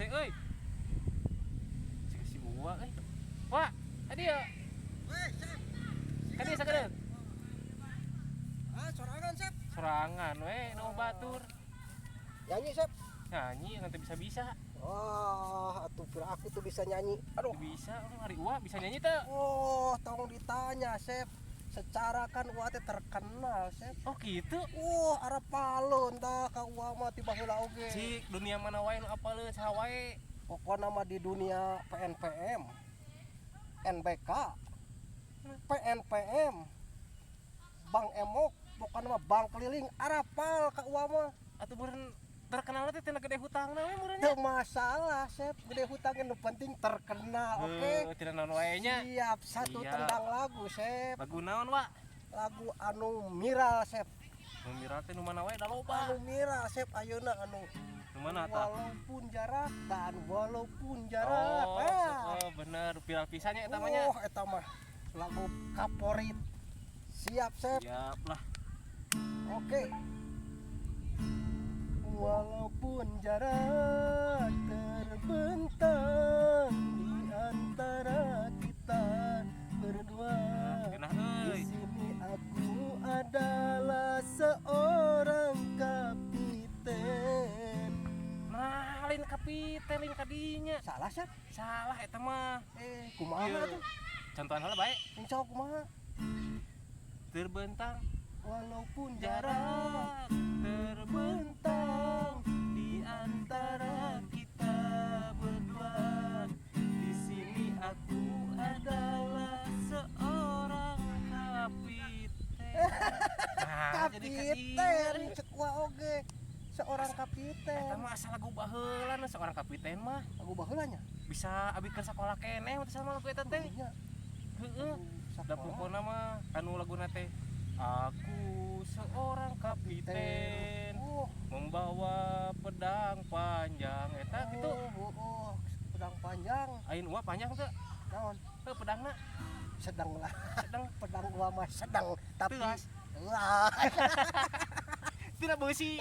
Hese euy. Si si Uwa euy. Wah, tadi ya. Weh, Sep. Kadieu sakedeung. Ah, sorangan, Sep. Sorangan we nu batur. Nyanyi, Sep. Nyanyi nanti bisa-bisa. Wah, atuh kira aku tuh bisa nyanyi. Aduh. Bisa, ari Uwa bisa nyanyi teu? Oh, tong ditanya, Sep. Secara kan Uwa teh terkenal, Sep. Oh, gitu. Wah, arapaleun tah ka Uwa mah ti baheula oge. Cik, dunia mana wae nu apaleun, saha wae? Pokokna mah di dunia PNPM, NBK, PNPM, Bank Emok, pokokna mah bank keliling arapal ka Uwa mah. Atuh meureun terkenal teh tina gede hutangna we meureun nya. Teu masalah, Sep. Gede hutangnya nu penting terkenal, oke? Heuh, tina naon wae nya. Siap, satu Siap. Tendang lagu, Sep. Lagu naon, Wak? Lagu anu miral, Sep. Nu miral teh nu mana wae, da loba. Anu miral, Sep, ayeuna anu Nu mana tah? Walaupun jarak dan walaupun jarak. Oh, Ah. oh, bener, viral pisan nya eta mah nya. Oh, eta mah lagu kaporit. Siap, Sep. Siap lah. Oke. Walaupun jarak terbentang di antara kita berdua. Genah Di euy. Sini aku adalah seorang kapiten. Nah, lain kapiten, lain kadinya. Salah, Sep? Salah eta mah. Eh, kumaha Ieu. Tuh? Contohan heula bae. Insya kumaha? Terbentang Walaupun jarak jarak terbentang di antara kita berdua. Di sini aku adalah seorang kapiten. Nah, jadi Kapiten, cek wa oge. Seorang kapiten. Eta mah asal lagu baheula nu seorang kapiten mah. Lagu baheula nya. Bisa abi keur sakola keneh teh sama lagu eta teh. Nya. Heeh. Da Sakola. Pokona mah anu laguna teh aku seorang kapiten Oh, membawa pedang panjang eta gitu. Oh, pedang panjang. Ain Uwa panjang teu? Naon? Heuh, pedangna Sedang lah. Sedang. Pedang gua mah sedang, tapi Teas. Wah. Tidak beusi.